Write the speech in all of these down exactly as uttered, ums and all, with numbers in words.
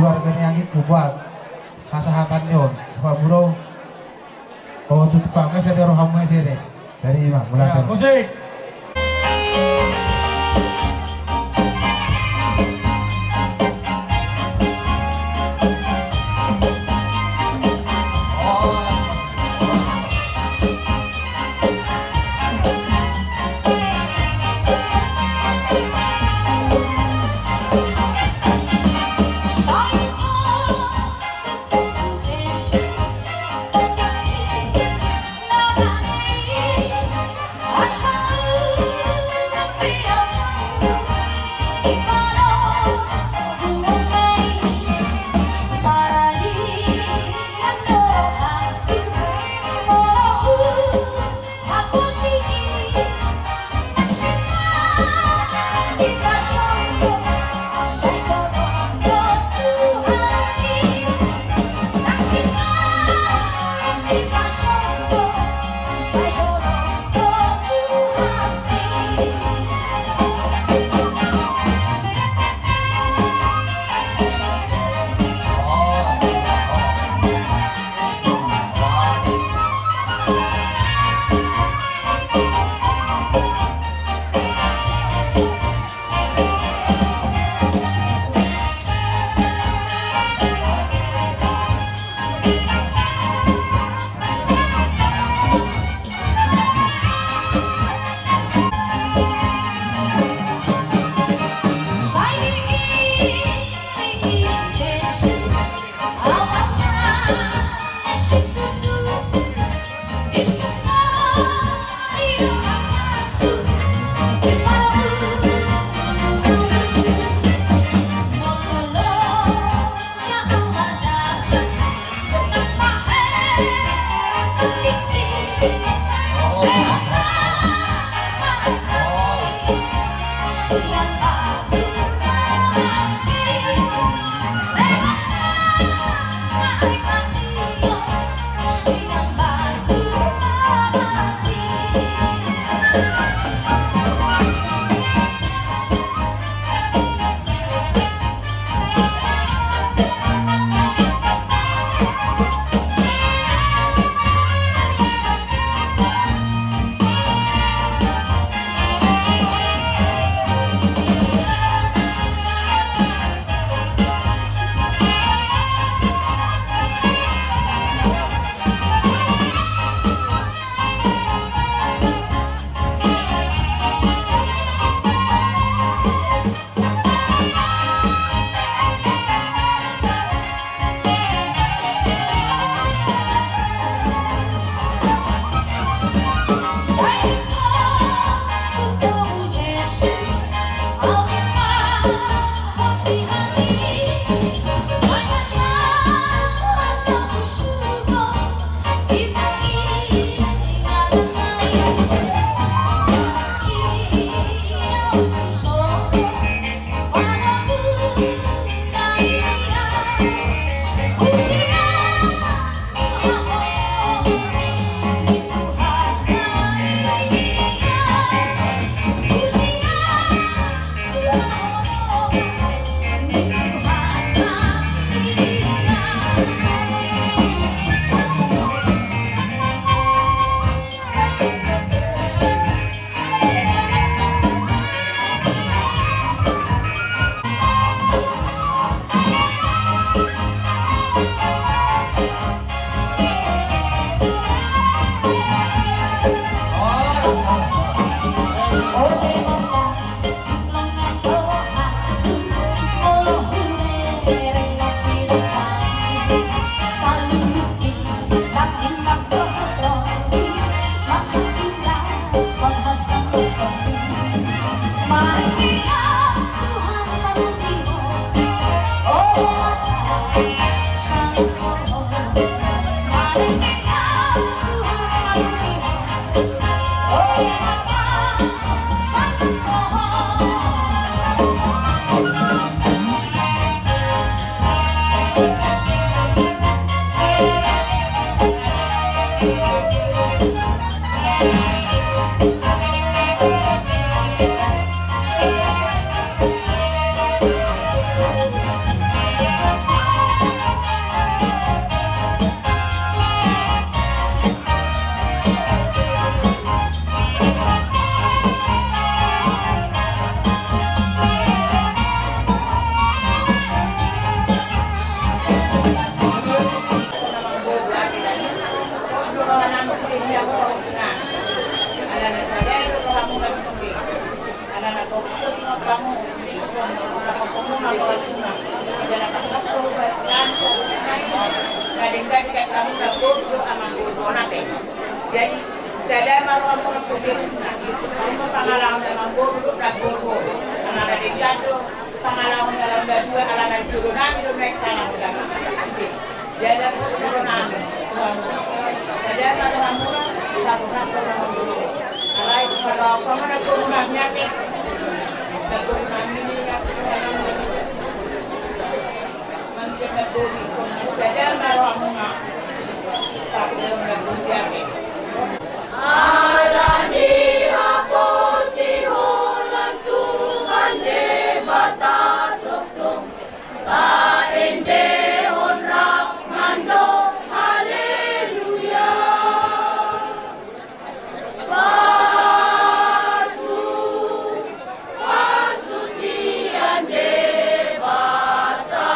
Keluarga ni angin kubuat hasahatan ni on. Pak Bro. Oh, tutup, Pak. Masih ada rohamu, masih ada. Dari Imam, mulai. Ya, musik. Rohanami sude di ahu, Tuhan. Alana sada do rohamuna di sude. Alana tongtong do tingkos hamu, tingkos hamu na rohamuna. Alana tongtong do rohamuna. Na denggan di hamuna boru dohot amangboru, Tuhan ate. Jadi sada ma rohamuna tu Tuhan. Hamu pangalahon amangboru dohot namboru. Alana denggan do pangalahon ni halak na dua, alana jolo nami do naeng pangalahon. Jadi, ala ni haporseaon Tuhan Debata tongtong. Taendehon rap mandok haleluya. Pasu, pasu sian Debata.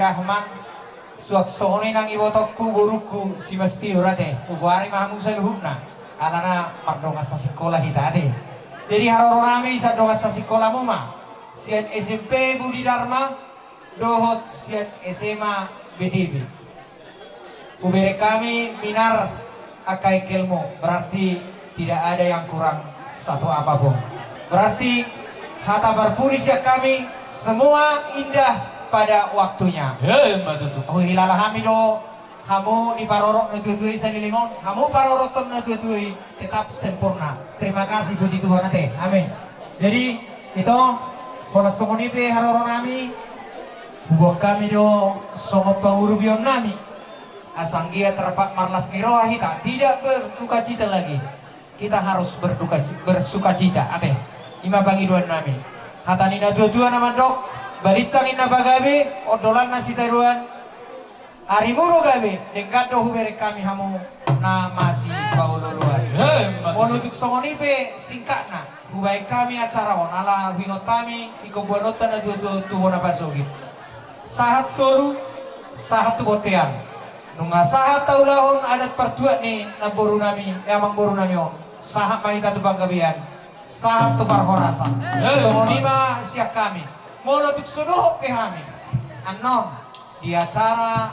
Rahman, suang songon i nang ibotongku borungku si Mastior ate, hugoari ma hamu saluhutna, alana mardongan sasikola hita ate. Jadi haroro nami sian dongan sasikola muna, sian S M P Budi Dharma, dohot sian S M A B T B. Hubereng hami minar angka engkelmu, berarti tidak ada yang kurang satu apapun. Berarti hata parpudi sian hami, semua indah pada waktunya. Emma tutu. Huhilala hami do hamu di parorot na tuatua i saleleng on, hamu parorothon na tuatua i tetap sempurna. Terima kasih, puji Tuhan ate. Amin. Jadi, ito, holan songon i pe haroro nami, huboan hami do songon pangurupion nami. Asa anggiat rap marlas ni roha hita, tidak berdukacita lagi. Kita harus berduka, bersukacita ate. I ma pangidoan nami. Hata ni na tuatua na mandok, balintang ninna pagabe, ondolanna sitadoan. Ari muru gabe, denggan do hubereng hami hamu na masipaolooloan. Emma tutu. Molo tung songon i pe singkatna, hubaen hami acara on, ala huingot hami ingkon boanonta na tuatua tu bona pasogit. Sahat solu, sahat tu bontean. Nunga sahat taulahon adat partuat ni namboru nami, eh, amangboru nami on. Sahat ma hita tu panggabean, sahat tu parhorasan. Emma. Songon i ma sian hami. Molo tung so dohot pe hami annon di acara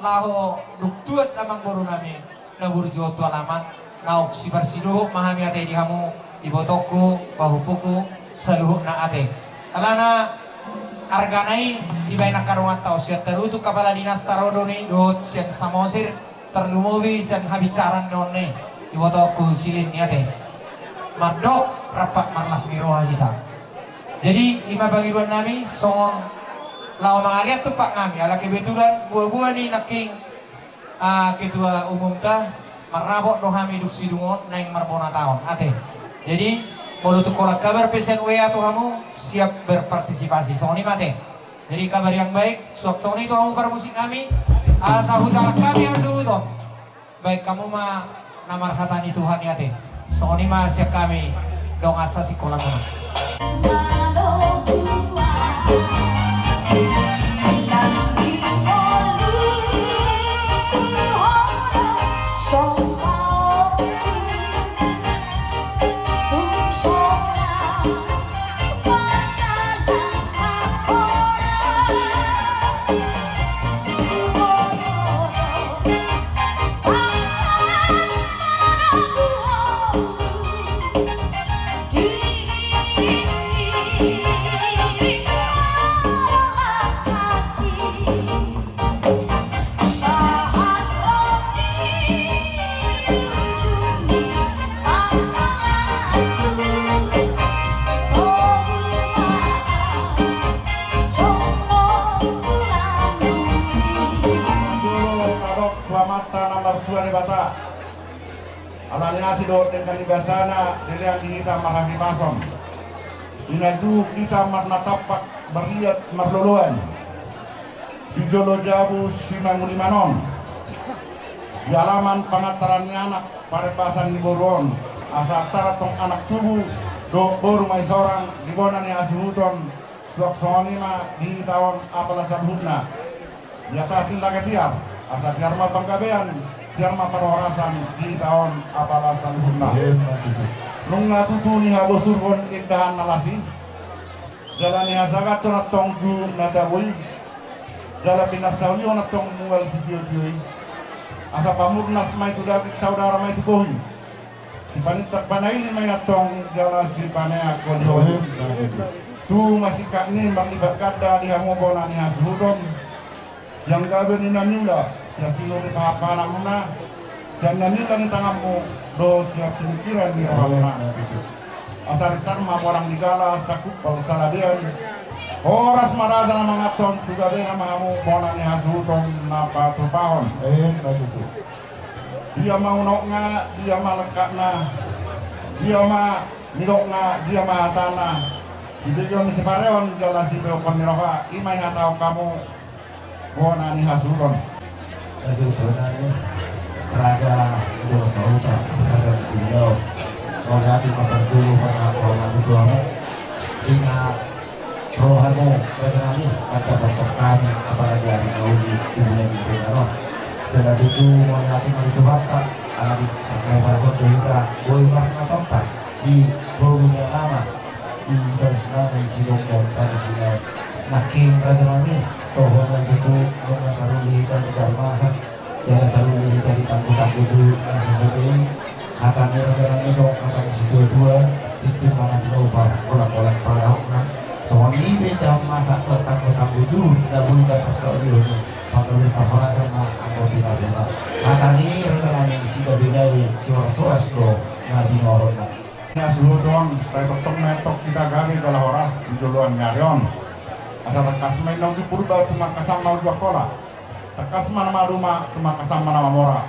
laho dung tuat amangboru nami na burju on tu alaman, naung siparsidohot ma hami ate di hamu, ibotongku, pahompuku, saluhutna ate. Alana argana i dibaen angka donganta on, sian Tarutung Kapala Dinas Tarodon i dohot sian Samosir, tarlumobi sian habinsaran ni on i, ibotongku si Leni ate. Mandok rap marlas ni roha hita. Jadi, i ma pangidoan nami, songon laho mangalean tumpak nami, ala kebetulan boaboa ni nangkin, ah, ketua umumta, marrapot do hami dung sidung on, naeng marbona taon ate. Jadi, molo tung holan kabar pe sian W A tu hamu, siap berpartisipasi. Songon i ma ate. Jadi, kabar yang baik, suang songon i tu hamu parmusik nami, asa hujalo hami hasuhuton. Baen hamu ma na marhata ni Tuhan i ate. Songon i ma sian hami dongan sasikola muna. Jolo tadok tu Amanta na martua Debata, ala ni asi dohot denggan ni basana, dilean di hita marhahipason. Di na juhuk hita marnatampak marliat marloloan di jolo jabu simanguliman on, di alaman pangantaran ni anak, parembasan ni boru on, asa antar antong anak tubu dohot boru maisorang di bona ni hasuhuton, suang songon i ma di hita on apala saluhutna. Di atas ni lage tiar, asa tiar ma panggabean, tiar ma parhorasan di hita on apala saluhutna. Emma tutu. Nunga tutu nihabosurhon indahan na las i, jala nihasagathon antong juhuk na tabo i, jala pinarsaulihon antong mual sitiotio i. Asa pamurnas ma i tu daging, saudara ma i tu bohi. Sipanintak panaili ma i antong jala sipaneang holiholim. Tu masingkat ni marlipat ganda di hamu bona ni hasuhuton. Sian gabe ni na niula, sian sinur ni pahanpahanmuna, sian na niula ni tanganmu, dohot sian singkiran ni rohamuna. Asa rintar ma bonang ni gala, sakumpal saladean. Horas ma raja na manganhon, tu gabena ma hamu bona ni hasuhuton na patupahon. Emma tutu. Dia ma unokna, dia ma lengkapna, dia ma nidokna, dia ma hatana. Sibegeon ni sipareon jala sipeophon ni roha, i ma i hatahon hamu bona ni hasuhuton. Aduh, bona ni raja do sahuta, raja di sini. Kau lihat di pasar dulu, pada kau nanti tuamu. Ingat. Rohamu, raja nami, mantap untuk kami, apalagi ari na uli di bulan November on. Jala tutu mauliate ma di Tuhanta, ala di pangkaipason do hita boi marnatompa di boru ni alaman, di baris nama di sidongkon tani sinai. Nangkin raja nami, toho ma tutu nunga taruli hita di Darmasa. Jala taruli hita di tanggo-tanggo tu na so sude i. Hata ni raja nami songon hata ni situatua, tingki manang di lopa, bolak-bolak palahokna. Songon i pe jam masa tanggo-tanggo tu na boi taparsaulihon i, panggabean parhorasan ma anggo di nasona. Hata ni raja nami sigabe-gabe, sihoras-horas do na binohonna. Ia suhut on, sai tongtong ma tong hita gabe jala horas di joloan ni ari on. Asa tangkas ma inna uju Purba, tumangkasan ma uju Angkola. Tangkas ma na maduma, tumangkasan ma na mamora.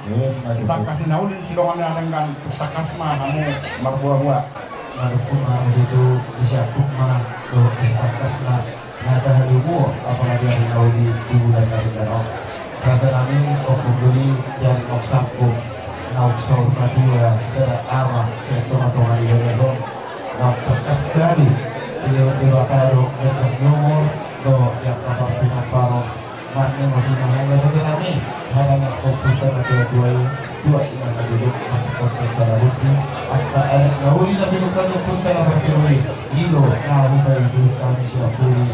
Tangkas ni na uli sidongan ni na denggan, tangkas ma hamu marboa-boa. Marhukun ma hamu tutu, disiapuk ma dohot disitangkasna na tahadomuo, apalagi ari na uli di bulan na denggan on. Raja nami, ompung doli, jari naung sanggup, naung saur matua, sada ama, sian tonga-tonga ni bagas on, naung tangkas gabe dilehon Debata do, denggan ni umur, dohot di angka parpinamparon. Marnemo di na lain raja nami, hata ni ompunta na tua-tua i, tua i na duduk, angka ompunta na uli, angka anak na uli na pinungka ni ompunta na parjolo i, i do na hupaihut hami siapuli.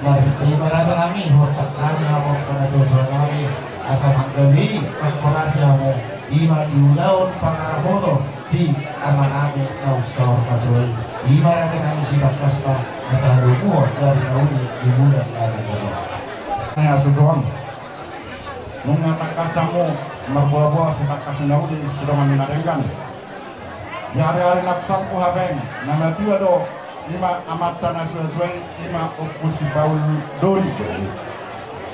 Marhite i ma raja nami, huhorjahon hami hamu angka na tua-tua nami, asa manggabei, mangkorasi hamu, i ma di ulaon pangarapoton di ama nami naung saur matua i. I ma raja nami sitangkasna, na tahadomuo di ari na uli di bulan na denggan on. Ia suhut on. Nunga tangkas hamu marboa-boa sitangkas ni na uli sidongan ni na denggan. Di ari-ari na sanggup hape, na matua do, i ma amanta na tua-tua i, i ma Ompu Sipaul Doli.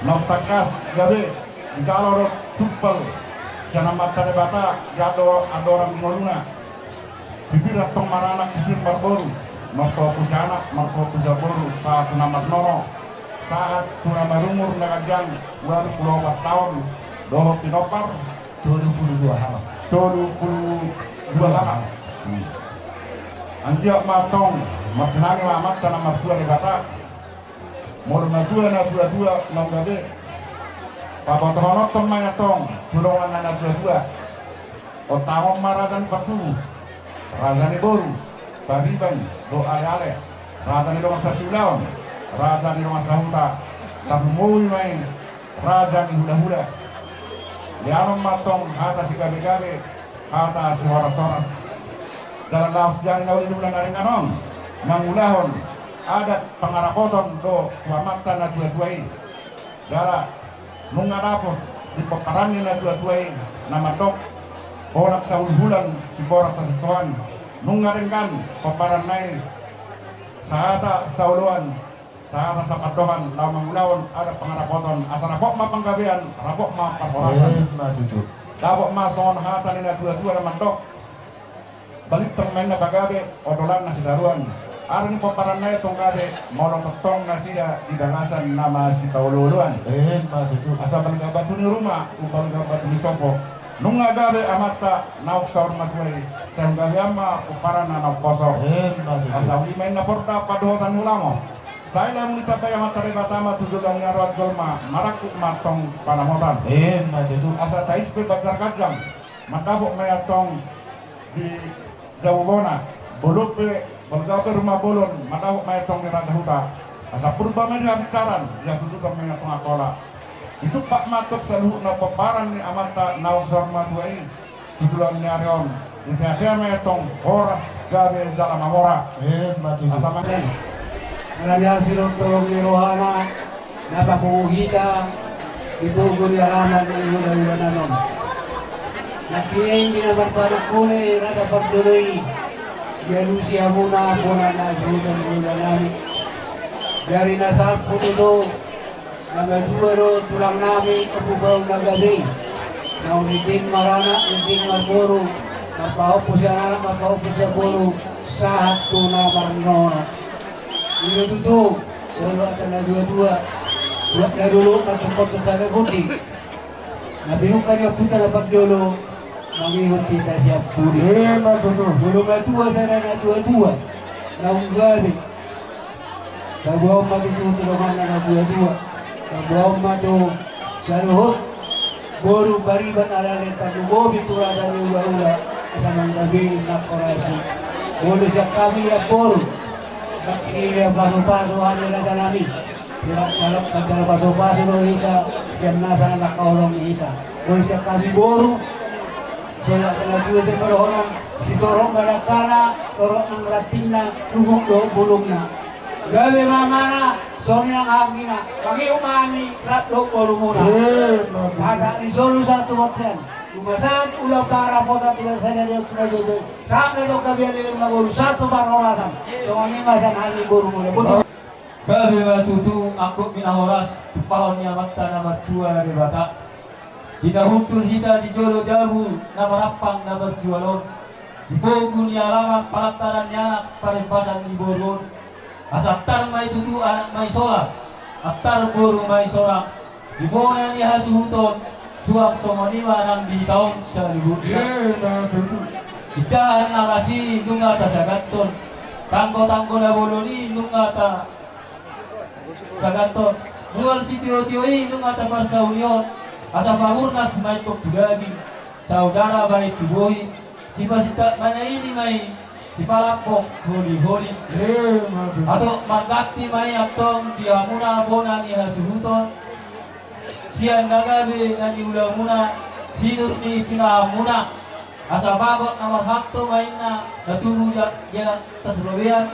Naung tangkas gabe dijalo do tumpal sian Amanta Debata di ando-, andorang di ngoluna. Pipir antong maranak, pipir marboru, martuapu sianak, martuapu siboru, sahat tu na marnono, sahat tu na marumur na ganjang ualu pulu opat taon dohot pinompar. Tolu pulu dua halak. Tolu pulu dua halak. Hmm. Anggiat ma antong martinangi ma Amanta na martua Debata. Molo na tua na tua-tua naung gabe, pabotohononton ma i antong tu dongan na tua-tua. Ontangon ma raja ni partubu, raja ni boru, pariban dohot ale-ale, raja ni dongan sasiulaon, raja ni dongan sahuta, tarlumobi ma i raja ni hula-hula. Lehonon ma antong hata sigabe-gabe, hata sihoras-horas. Jala laos di ari na uli di bulan na denggan on, mangulahon adat pangarapoton do tu amanta na tua-tua i. Jala nunga dapot di pomparan ni na tua-tua i na mandok: Bonak sahulhulan, siboras sasintoan. Nunga denggan pomparanna i, sahata saoloan, sahata sapandohan, laho mangulahon adat pangarapoton, asa dapot ma panggabean, dapot ma parhorasan. Emma tutu. Dapot ma songon hata ni na tua-tua na mandok: Balintang ma inna pagabe, ondolan na sitaruan. Ari ni pomparanna i tong gabe, molo tongtong nasida di bagasan na masipaolo-oloan. Emma tutu. Asa balga batu ni ruma, umbalga batu ni sopo. Nunga gabe amanta naung saur matua i, sai gabean ma pomparanna naung poso. Emma tutu. Asa uli ma inna porda, pandohotan ni hulamo. Sai lam ni tambai Amanta Debata ma tu joloan ni ari on jolma, marangkup ma antong panamotan. Emma tutu. Asa tais pe banjar ganjang, mandapot ma i antong di jabu bona, bolon pe, balga pe ruma bolon, mandapot ma i antong di raja huta. Asa Purba ma i di habinsaran, di hasuhuton ma i antong Angkola. Ditumpak ma antong saluhutna pomparan ni amanta naung saur matua i tu joloan ni ari on, dipeapea ma i antong horas, gabe jala mamora. Emma tutu. Asa mangen. Ala ni asi dohot holong ni rohana, na papungu hita di pogu ni alaman ni hulahula na on. Nangkin di na marpanungkun i raja parjolo i, dialusi hamuna bona na suhuton hulahula nami. Dari na salpu tutu, na matua do tulang nami Ompu Paul na gabe i. Naung rinting maranak, rinting marboru, marpahompu sian anak, marpahompu sian boru, sahat tu na marnono. I do tutu, songon hata na tua-tua, buat na dolo, na tungkot tu sada gundi. Na pinungka ni ompunta na parjolo, mangihut hita sian pudi. Emma tutu. Molo matua sada na tua-tua, naung gabe. Taboan ma tutu tu donganna na tuatua. Taboan ma tu saluhut boru pariban ala ni tarlumobi tu raja ni hulahula, asa manggabean nangkin horas i. Molo sian hami ia boru, saksi ia pasupasu hami raja nami. Sian calon panjalo pasupasu do hita, sian nasa na nangkaholongi hita. Molo sian hami boru, songon na tuatua pe dohonon, sitorop ma dangkana, torop nang rantingna, luhut do bulungna. Gabe ma amana, songon i nang hangkina, mangihut ma hami, rap dohot borumuna. Eh, bagus. Hata ni solu sahat tu bontean, umasat ulang pangarapota tu sadari on tu na tuatua. Sahat ma tu gabean ni leleng na boru, sahat tu parhorasan. Songon i ma sian hami borumuna. Boti. Gabe ma tutu angkup ni na horas, tumpahon ni Amanta na martua Debata. Di na hundul hita di jolo jabu na marampang na marjual on, di pogu ni alaman, palantaran ni anak, parembasan ni boru on. Asa antar ma i tutu anak ma i sola, antar boru ma i sola, di bona ni hasuhuton, suang songon i ma nang di hita on saluhutna. Eh, na tutu. Indahan na las i nunga tasagathon, tanggotanggo na bolon i nunga ta sagathon. Mual sitiotio i nunga taparsaulihon, asa pamurnas ma i antong tu daging, saudara bahen tu bohi, sipasintak manyaili ma i, sipalambok holiholi. Eh, ma tutu. Atop marganti ma i antong di hamuna bona ni hasuhuton, sian na gabe na niulamuna, sinur ni pinahanmuna. Asa bagot na marhalto ma inna na tubu di, di atas robean.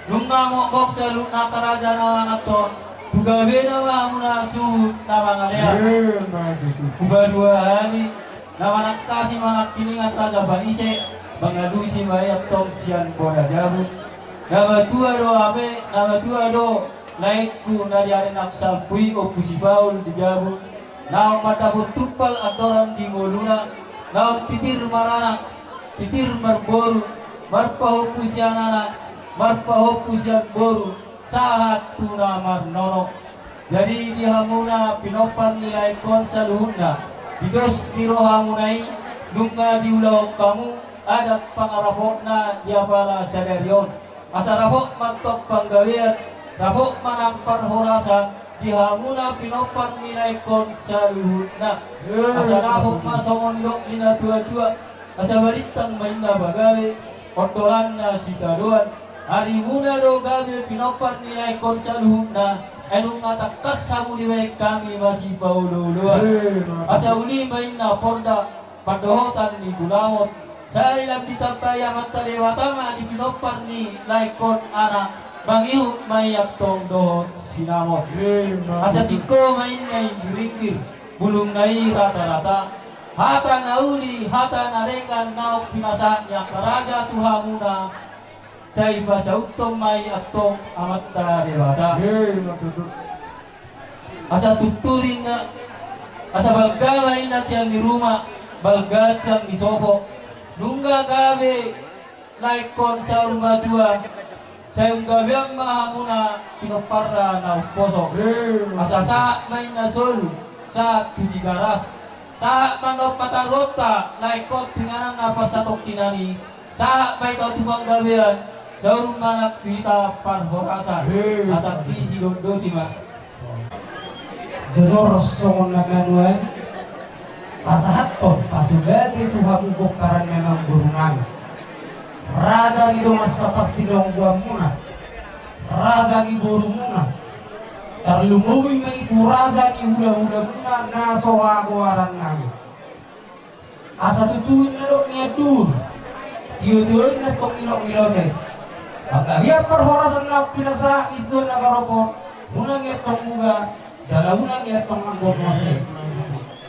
Nunga mokmok saluhutna angka raja na manganhon, tu gabena ma hamuna suhut na mangalean. Eh, ma tutu. Hupaduahali, na manangkasi manangkiningan raja panise, mangalusi ma i antong sian bona jabu. Na matua do hape, na matua do laengku na di ari na salpu i, Ompu si Paul di jabu. Naung mandapot tumpal andoran di ngoluna, naung titir maranak, titir marboru, marpahompu sian anak, marpahompu sian boru, sahat tu na marnono. Jadi di hamuna pinompar ni laengkon saluhutna, di dos ni rohamuna i, nunga diulahon hamu adat pangarapotna di apala sadari on. Asa dapot ma antong panggabean, dapot ma nang parhorasan, di hamuna pinompar ni laengkon saluhutna. Asa dapot ma songon dok ni na tuatua, asa balintang ma inna pagabe, ondolanna sitadoan. Arimuna do gabe pinompar ni laengkon saluhutna, ai nunga tangkas hamu dibahen hami masipaolooloan. Asa uli ma inna porda, pandohotan ni punamot. Sai lam ditambai Amanta Debata ma di pinompar ni laengkon anak, mangihut ma i antong dohot sinamot. Asa tingko ma inna inggiringgir, bulungna i ratarata. Hata na uli, hata na denggan naung pinasahat ni angka raja tu hamuna, sai pasauthon ma i antong Amanta Debata. Asa tunturi na, asa balga ma inna tiang ni ruma, balga tiang ni sopo. Nunga gabe laengkon saur matua, sai umgabean ma hamuna pinomparna na umposo. Asa sahat ma inna solu, sahat tu Tigaras, sahat ma na umpataruonta laengkon tu inganan na parsatongkinan i. Sahat ma hita tu panggabean, saur ma nang tu hita parhorasan. Hatangki sidondoti ma. Jojor songon na manuan, pasahathon pasogadi tu hamu pomparan ni amangboru nami, raja ni dongan sapartinongguanmuna, raja ni borumuna, tarlumobi ma i tu raja ni hulahulamuna na so hagoaran nami. Asa tutu na dok ni anduhur, tiotio i na tong nilok ni lote. Panggabean parhorasan na pinasahat ni Tuhan na garopon, unang i antong muba, jala unang i antong anggo mose.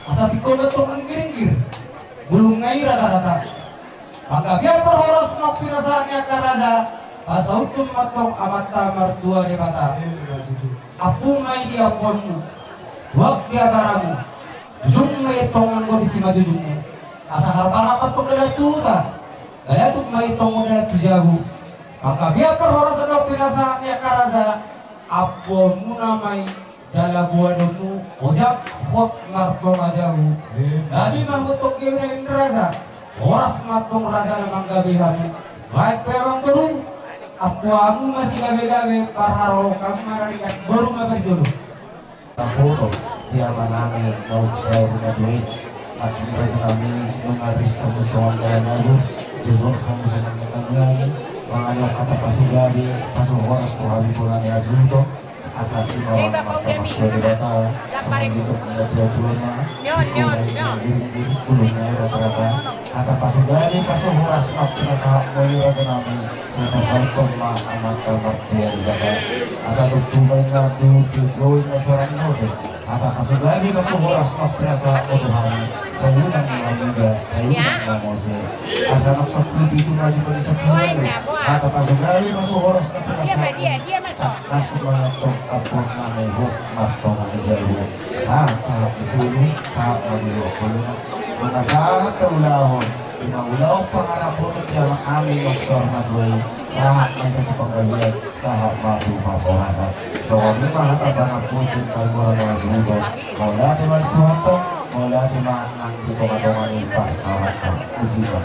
Asa tingko ma antong inggiringgir, bulungna i ratarata. Panggabean parhorasan na pinasahat ni angka raja, pasauthon ma antong Amanta Martua Debata. Ampu ma i di ampuanmu, tuak di abaramu, jujung ma i antong anggo di simanjujungmu. Asa harbarang ma antong dalan tu huta, galean ma i antong dalan tu jabu. Panggabean parhorasan na pinasahat ni angka raja, ampuanmuna ma i jala boanonmu, ojak hot martonga jabu. Gabe ma hamu antong gabe daging ni raja, horas ma antong raja na manggabe hamu. Baik pe amangboru, Ampu hamu ma sigabe-gabe, parharoroan hamu ma rarigat, boru ma parjolo. Tapoto di amanami naung saur matua i. Mansai raja nami, nunga ris hamu songon dala na abu, jojor hamu songon dala na abu, mangalehon hata pasogadi, pasohoras tu hami pola ni hasuhuton. Asa simaon ma hata martua Debata, songon didok ni natua-tua na, sikola i na giring-giring, bulung na i rata-rata. Hata pasogadi, pasohoras ma pinasahat muna i raja nami, sai pasahathon ma amanta martua Debata. Asa tung tuba inna tu tutu inna suara ni mode. Hata pasogadi, pasohoras ma pinasahat muna tu hami, sai unang ma muda, sai unang ma mose. Asa nang sampulu pitu maju ma di sampulu ualu. Hata pasogadi, pasohoras ma pinasahat muna. Tangkas ma antong ampuon nami, hot martonga ni jabu. Sahat-sahat di solu, sahat ma di luat bolon. Nunga sahat taulahon, nunga ulaon pangarapon di amanami naung saur matua i. Sahat ma i tu panggabean, sahat ma tu parhorasan. Songon i ma hata pangampuon sian hami pola ni hasuhuton. Mauliate ma di Tuhanta, mauliate ma nang di tonga-tonga ni parsaoranta. Puji ma.